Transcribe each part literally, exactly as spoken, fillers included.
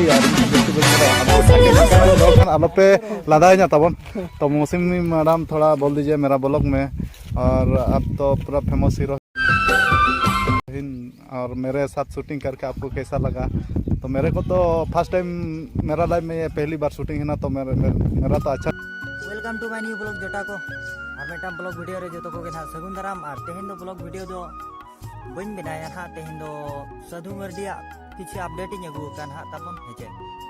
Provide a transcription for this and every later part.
ᱟᱨ ᱤᱧ ᱦᱚᱸ ᱵᱮᱥ ᱵᱟᱹᱧ ᱵᱟᱲᱟᱭᱟ᱾ ᱟᱫᱚ ᱥᱟᱸᱜᱮ ᱞᱮᱱᱠᱷᱟᱱ ᱨᱚᱲ ᱠᱷᱟᱱ ᱟᱞᱚᱯᱮ ᱞᱟᱸᱫᱟᱭᱤᱧᱟ ᱛᱟᱵᱚᱱ᱾ तो मौसमी मैडम थोड़ा बोल दीजिए मेरा ब्लॉग में, और आप तो पूरा फेमस हीरो। और मेरे साथ शूटिंग करके आपको कैसा लगा? तो मेरे को तो फर्स्ट टाइम, मेरा लाइफ में ये पहली बार शूटिंग है ना, तो मेरे, मेरे, मेरा तो अच्छा। Welcome to my new blog ᱡᱚᱴᱟ ᱠᱚ᱾ ᱟᱨ ᱢᱤᱫᱴᱟᱝ ᱵᱞᱚᱜ ᱵᱷᱤᱰᱤᱭᱳ ᱨᱮ ᱡᱚᱛᱚ ᱠᱚᱜᱮ ᱱᱟᱦᱟᱜ ᱥᱟᱹᱜᱩᱱ ᱫᱟᱨᱟᱢ᱾ ᱟᱨ ᱛᱮᱦᱮᱧ ᱫᱚ ᱵᱞᱚᱜ ᱵᱷᱤᱰᱤᱭᱳ ᱫᱚ ᱵᱟᱹᱧ ᱵᱮᱱᱟᱭᱟ ᱱᱟᱦᱟᱜ, ᱛᱮᱦᱮᱧ ᱫᱚ ᱥᱟᱹᱫᱷᱩ ᱢᱟᱹᱨᱰᱤᱭᱟᱜ ᱠᱤᱪᱷᱩ ᱟᱯᱰᱮᱴ ᱤᱧ ᱟᱹᱜᱩ ᱟᱠᱟᱫ ᱱᱟᱦᱟᱜ ᱛᱟᱵᱚᱱ, ᱦᱮᱸ ᱪᱮ᱾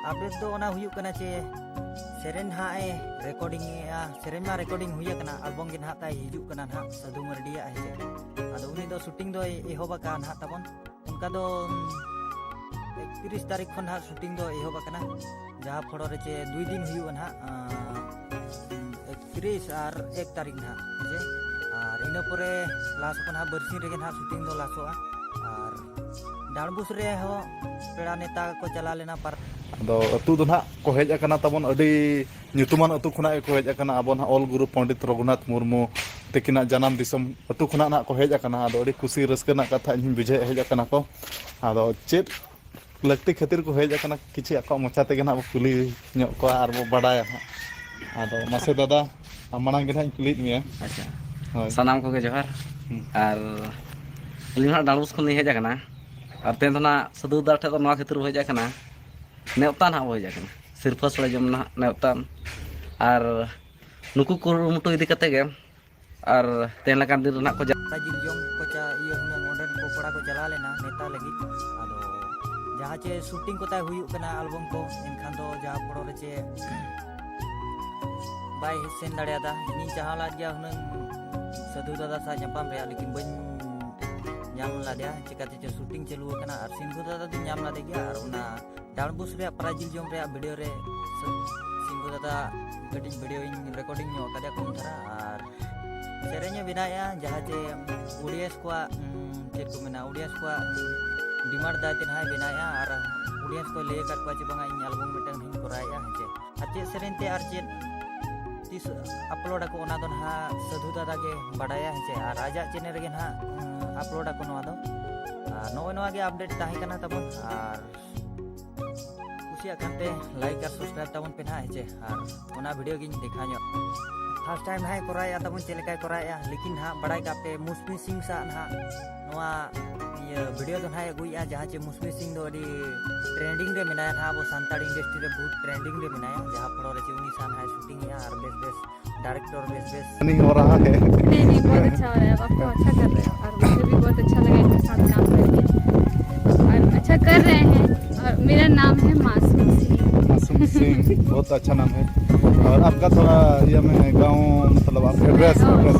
ᱟᱯᱰᱮᱴ ᱫᱚ ᱚᱱᱟ ᱦᱩᱭᱩᱜ ᱠᱟᱱᱟ ᱪᱮ, ᱥᱮᱨᱮᱧ ᱱᱟᱦᱟᱜ ᱮ ᱨᱮᱠᱚᱨᱰᱤᱝ ᱮᱜᱼᱟ, ᱥᱮᱨᱮᱧ ᱢᱟ ᱨᱮᱠᱚᱨᱰᱤᱝ ᱦᱩᱭ ᱟᱠᱟᱱᱟ, ᱟᱞᱵᱚᱢ ᱜᱮ ᱱᱟᱦᱟᱜ ᱛᱟᱭ ᱦᱤᱡᱩᱜ ᱠᱟᱱᱟ ᱱᱟᱦᱟᱜ ᱥᱟᱹᱫᱷᱩ ᱢᱟᱹᱨᱰᱤᱭᱟᱜ, ᱦᱮᱸ ᱪᱮ᱾ ᱟᱫᱚ ᱩᱱᱤ ᱫᱚ ᱥᱩᱴᱤᱝ ᱫᱚᱭ ᱮᱦᱚᱵ ᱟᱠᱟᱫ ᱱᱟᱦᱟᱜ ᱛᱟᱵᱚᱱ᱾ ᱚᱱᱠᱟ ᱫᱚ, ᱩᱢ, ᱮᱠᱛᱤᱨᱤᱥ ᱛᱟᱹᱨᱤᱠᱷ ᱠᱷᱚᱱ ᱱᱟᱦᱟᱜ ᱥᱩᱴᱤᱝ ᱫᱚ ᱮᱦᱚᱵ ᱟᱠᱟᱱᱟ, ᱡᱟᱦᱟᱸ ᱯᱷᱚᱲᱚ ᱨᱮ ᱪᱮ ᱫᱩᱭ ᱫᱤᱱ ᱦᱩᱭᱩᱜᱼᱟ ᱱᱟᱦᱟᱜ, ᱟᱸ, ᱮᱠᱛᱤᱨᱤᱥ ᱟᱨ ᱮᱠ ᱛᱟᱹᱨᱤᱠᱷ ᱱᱟᱦᱟᱜ, ᱦᱮᱸ ᱪᱮ? ᱟᱨ ᱤᱱᱟᱹ ᱯᱚᱨᱮ ᱞᱟᱥ ᱟᱠᱚ ᱱᱟᱦᱟᱜ, ᱵᱟᱨᱥᱤᱧ ᱨᱮᱜᱮ ᱱᱟᱦᱟᱜ ᱥᱩᱴᱤᱝ ᱫᱚ ᱞᱟᱥᱚᱜᱼᱟ᱾ ᱟᱨ ᱰᱟᱸᱰᱵᱩᱥ ᱨᱮᱦᱚᱸ ᱯᱮᱲᱟ ᱱᱮᱣᱛᱟ ᱠᱚ ᱪᱟᱞᱟᱣ ᱞᱮᱱᱟ ᱯᱟᱨ- ᱟᱫᱚ ᱟᱹᱛᱩ ᱫᱚ ᱱᱟᱦᱟᱜ ᱠᱚ ᱦᱮᱡ ᱟᱠᱟᱱᱟ ᱛᱟᱵᱚᱱ, ᱟᱹᱰᱤ ᱧᱩᱛᱩᱢᱟᱱ ᱟᱹᱛᱩ ᱠᱷᱚᱱᱟᱜ ᱜᱮᱠᱚ ᱦᱮᱡ ᱟᱠᱟᱱᱟ᱾ ᱟᱵᱚ ᱱᱟᱦᱟᱜ ᱚᱞ ᱜᱩᱨᱩ ᱯᱚᱱᱰᱤᱛ ᱨᱚᱜᱷᱩᱱᱟᱛᱷ ᱢᱩᱨᱢᱩ ᱛᱟᱹᱠᱤᱱᱟᱜ ᱡᱟᱱᱟᱢ ᱫᱤᱥᱚᱢ ᱟᱹᱛᱩ ᱠᱷᱚᱱᱟᱜ ᱱᱟᱦᱟᱜ ᱠᱚ ᱦᱮᱡ ᱟᱠᱟᱱᱟ᱾ ᱟᱫᱚ ᱟᱹᱰᱤ ᱠᱩᱥᱤ ᱨᱟᱹᱥᱠᱟᱹ ᱨᱮᱱᱟᱜ ᱠᱟᱛᱷᱟ ᱤᱧ ᱦᱚᱸᱧ ᱵᱩᱡᱷᱟᱹᱣᱮᱫ, ᱦᱮᱡ ᱟᱠᱟᱱᱟ ᱠᱚ᱾ ᱟᱫᱚ ᱪᱮᱫ ᱞᱟᱹᱠᱛᱤ ᱠᱷᱟᱹᱛᱤᱨ ᱠᱚ ᱦᱮᱡ ᱟᱠᱟᱱᱟ, ᱠᱤᱪᱷᱩ ᱟᱠᱚᱣᱟᱜ ᱢᱚᱪᱟ ᱛᱮᱜᱮ ᱱᱟᱦᱟᱜ ᱵᱚ ᱠᱩᱞᱤ ᱧᱚᱜ ᱠᱚᱣᱟ ᱟᱨ ᱵᱚ ᱵᱟᱰᱟᱭᱟ ᱱᱟᱦᱟᱜ᱾ ᱟᱫᱚ ᱢᱟᱥᱮ ᱫᱟᱫᱟ, ᱟᱢ ᱢᱟᱲᱟᱝ ᱜᱮ ᱱᱟᱦᱟᱜ ᱤᱧ ᱠᱩᱞᱤᱭᱮᱫ ᱢᱮᱭᱟ᱾ ᱟᱪᱪᱷᱟ᱾ ᱦᱳᱭ᱾ ᱥᱟᱱᱟᱢ ᱠᱚᱜᱮ ᱡᱚᱦᱟᱨ᱾ ᱦᱩᱸ᱾ ᱟᱨ ᱟᱹᱞᱤᱧ ᱦᱟᱸᱜ ᱰᱟᱸᱰᱵᱩᱥ ᱠᱷᱚᱱ ᱞᱤᱧ ᱦᱮᱡ ᱟᱠᱟᱱᱟ᱾ ᱟᱨ ᱛᱮᱦᱮᱧ ᱫᱚ ᱱᱟᱦᱟᱜ ᱥᱟᱹᱫᱷᱩ ᱫᱟᱫᱟ ᱴᱷᱮᱱ ᱫᱚ ᱱᱚᱣᱟ ᱠᱷᱟᱹᱛᱤᱨ ᱵᱚ ᱦᱮᱡ ᱟᱠᱟᱱᱟ, ᱱᱮᱣᱛᱟ ᱱᱟᱦᱟᱜ ᱵᱚ ᱦᱮᱡ ᱟᱠᱟᱱᱟ᱾ ᱥᱤᱨᱯᱷᱟᱹ ᱥᱚᱲᱮ ᱡᱚᱢ ᱱᱟᱦᱟᱜ ᱱᱮᱣᱛᱟ᱾ ᱟᱨ ᱱᱩᱠᱩ ᱠᱩᱨᱩᱢᱩᱴᱩ ᱤᱫᱤ ᱠᱟᱛᱮ ᱜᱮ ᱟᱨ ᱛᱮᱦᱮᱧ ᱞᱮᱠᱟᱱ ᱫᱤᱱ ᱨᱮ ᱱᱟᱦᱟᱜ ᱠᱚ ᱡᱟ- ᱡᱤᱞ ᱡᱚᱢ ᱠᱚ ᱪᱟ-, ᱤᱭᱟᱹ ᱦᱩᱱᱟᱹᱝ ᱚᱸᱰᱮᱱ ᱠᱚ ᱠᱚᱲᱟ ᱠᱚ ᱪᱟᱞᱟᱣ ᱞᱮᱱᱟ ᱱᱮᱣᱛᱟ ᱞᱟᱹᱜᱤᱫ᱾ ᱟᱫᱚ ᱡᱟᱦᱟᱸ ᱪᱮ ᱥᱩᱴᱤᱝ ᱠᱚ ᱛᱟᱭ ᱦᱩᱭᱩᱜ ᱠᱟᱱᱟ ᱟᱞᱵᱚᱢ ᱠᱚ, ᱮᱱᱠᱷᱟᱱ ᱫᱚ ᱡᱟᱦᱟᱸ ᱯᱚᱲᱚ ᱨᱮ ᱪᱮ ᱵᱟᱭ ᱦᱮᱡ ᱥᱮᱱ ᱫᱟᱲᱮᱭᱟᱫᱟ᱾ ᱤᱧᱤᱧ ᱪᱟᱦᱟᱣ ᱞᱮᱫ ᱜᱮᱭᱟ ᱦᱩᱱᱟᱹᱝ ᱥᱟᱹᱫᱷᱩ ᱫᱟᱫᱟ ᱥᱟᱶ ᱧᱟᱯᱟᱢ ᱨᱮᱭᱟᱜ, ᱞᱮᱠᱤᱱ ᱵᱟᱹᱧ ᱧᱟᱢ ᱞᱮᱫᱮᱭᱟ, ᱪᱤᱠᱟᱹᱛᱮ ᱪᱚ ᱥᱩᱴᱤᱝ ᱪᱟᱹᱞᱩ ᱟᱠᱟᱱᱟ᱾ ᱟᱨ ᱥᱤᱝᱜᱩ ᱫᱟᱫᱟ ᱫᱚᱧ ᱧᱟᱢ ᱞᱮᱫᱮ ᱜᱮᱭᱟ, ᱟᱨ ᱚᱱᱟ ᱰᱟᱸᱰᱵᱩᱥ ᱨᱮᱭᱟᱜ ᱯᱨᱟᱭᱤᱡᱽ ᱡᱤᱞ ᱡᱚᱢ ᱨᱮᱭᱟᱜ ᱵᱷᱤᱰᱤᱭᱳ ᱨᱮ ᱥᱤᱝᱜᱩ ᱫᱟᱫᱟ ᱠᱟᱹᱴᱤᱡ ᱵᱷᱤᱰᱤᱭᱳᱧ ᱨᱮᱠᱚᱨᱰᱤᱝ ᱧᱚᱜ ᱠᱟᱫᱮᱭᱟ ᱠᱚᱢ ᱫᱷᱟᱨᱟ, ᱟᱨ ᱥᱮᱨᱮᱧᱮ ᱵᱮᱱᱟᱣᱮᱫᱼᱟ, ᱡᱟᱦᱟᱸ ᱪᱮ ᱚᱰᱤᱭᱮᱱᱥ ᱠᱚᱣᱟᱜ, ᱩᱸ, ᱪᱮᱫ ᱠᱚ ᱢᱮᱱᱟ, ᱚᱰᱤᱭᱮᱱᱥ ᱠᱚᱣᱟᱜ, ᱩᱸ, ᱰᱤᱢᱟᱱᱰ ᱫᱟᱭ ᱛᱮ ᱱᱟᱦᱟᱜ ᱵᱮᱱᱟᱣᱮᱫᱼᱟ, ᱟᱨ ᱚᱰᱤᱭᱮᱱᱥ ᱠᱚᱭ ᱞᱟᱹᱭ ᱟᱠᱟᱫ ᱠᱚᱣᱟ ᱡᱮ ᱵᱟᱝᱟ ᱤᱧ ᱟᱞᱵᱚᱢ ᱢᱤᱫᱴᱟᱝ ᱱᱟᱦᱟᱜ ᱤᱧ ᱠᱚᱨᱟᱣᱮᱫᱼᱟ, ᱦᱮᱸ ᱪᱮ᱾ ᱟᱨ ᱪᱮᱫ ᱥᱮᱨᱮᱧ ᱛᱮ ᱟᱨ ᱪᱮᱫ ᱛᱤᱥ ᱟᱯᱞᱳᱰ ᱟᱠᱚ ᱚᱱᱟ ᱫᱚ ᱱᱟᱦᱟᱜ ᱥᱟᱹᱫᱷᱩ ᱫᱟᱫᱟ ᱜᱮ ᱵᱟᱰᱟᱭᱟ, ᱦᱮᱸ ᱪᱮ, ᱟᱨ ᱟᱡᱟᱜ ᱪᱮᱱᱮᱞ ᱨᱮᱜᱮ ᱱᱟᱦᱟᱜ, ᱩᱸ, ᱟᱯᱞᱳᱰ ᱟᱠᱚ ᱱᱚᱣᱟ ᱫᱚ᱾ ᱟᱨ ᱱᱚᱜᱼᱚᱭ ᱱᱚᱣᱟ ᱜᱮ ᱟᱯᱰᱮᱴ ᱛᱟᱦᱮᱸ ᱠᱟᱱᱟ ᱛᱟᱵᱚᱱ, ᱟᱨ ᱠᱩᱥᱤᱭᱟᱜ ᱠᱷᱟᱱ ᱯᱮ ᱞᱟᱭᱤᱠ ᱟᱨ ᱥᱟᱵᱥᱠᱨᱟᱭᱤᱵ ᱛᱟᱵᱚᱱ ᱯᱮ ᱱᱟᱦᱟᱜ, ᱦᱮᱸ ᱪᱮ? ᱟᱨ ᱚᱱᱟ ᱵᱷᱤᱰᱤᱭᱳ ᱜᱤᱧ ᱫᱮᱠᱷᱟᱣ ᱧᱚᱜ᱾ ᱯᱷᱟᱥᱴ ᱴᱟᱭᱤᱢ ᱱᱟᱦᱟᱜ ᱮ ᱠᱚᱨᱟᱣᱮᱫᱼᱟ, ᱛᱟᱵᱚᱱ ᱪᱮᱫ ᱞᱮᱠᱟᱭ ᱠᱚᱨᱟᱣᱮᱫᱼᱟ, ᱞᱮᱠᱤᱱ ᱱᱟᱦᱟᱜ ᱵᱟᱲᱟᱭ ᱠᱟᱜ ᱯᱮ ᱢᱩᱥᱢᱤ ᱥᱤᱝ ᱥᱟᱜ ᱱᱟᱦᱟᱜ ᱱᱚᱣᱟ ᱤᱭᱟᱹ ᱵᱷᱤᱰᱤᱭᱳ ᱫᱚ ᱱᱟᱦᱟᱜ ᱮ ᱟᱹᱜᱩᱭᱮᱫᱼᱟ, ᱡᱟᱦᱟᱸ ᱪᱮ ᱢᱩᱥᱢᱤ ᱥᱤᱝ ᱫᱚ ᱟᱹᱰᱤ ᱴᱨᱮᱱᱰᱤᱝ ᱨᱮ ᱢᱮᱱᱟᱭᱟ ᱱᱟᱦᱟᱜ, ᱟᱵᱚ ᱥᱟᱱᱛᱟᱲ ᱤᱱᱰᱟᱥᱴᱨᱤ ᱨᱮ ᱵᱚᱦᱩᱛ ᱴᱨᱮᱱᱰᱤᱝ ᱨᱮ ᱢᱮᱱᱟᱭᱟ, ᱡᱟᱦᱟᱸ ᱯᱷᱚᱲᱚ ᱨᱮ ᱪᱮ ᱩᱱᱤ ᱥᱟᱶ ᱱᱟᱦᱟᱜ ᱮ ᱥᱩᱴᱤᱝ ᱮᱫᱼᱟ ᱟᱨ ᱵᱮᱥ ᱵᱮᱥ डायरेक्टर बेस बेस। नहीं हो रहा है। नहीं, नहीं, बहुत अच्छा हो रहा है, आप तो अच्छा कर रहे हो और मुझे भी बहुत अच्छा लगा इनके साथ काम करके। और अच्छा कर रहे हैं। और मेरा नाम है मासूम सिंह। मासूम सिंह, बहुत अच्छा नाम है। और आपका थोड़ा ये में गांव, मतलब आपका एड्रेस, एड्रेस।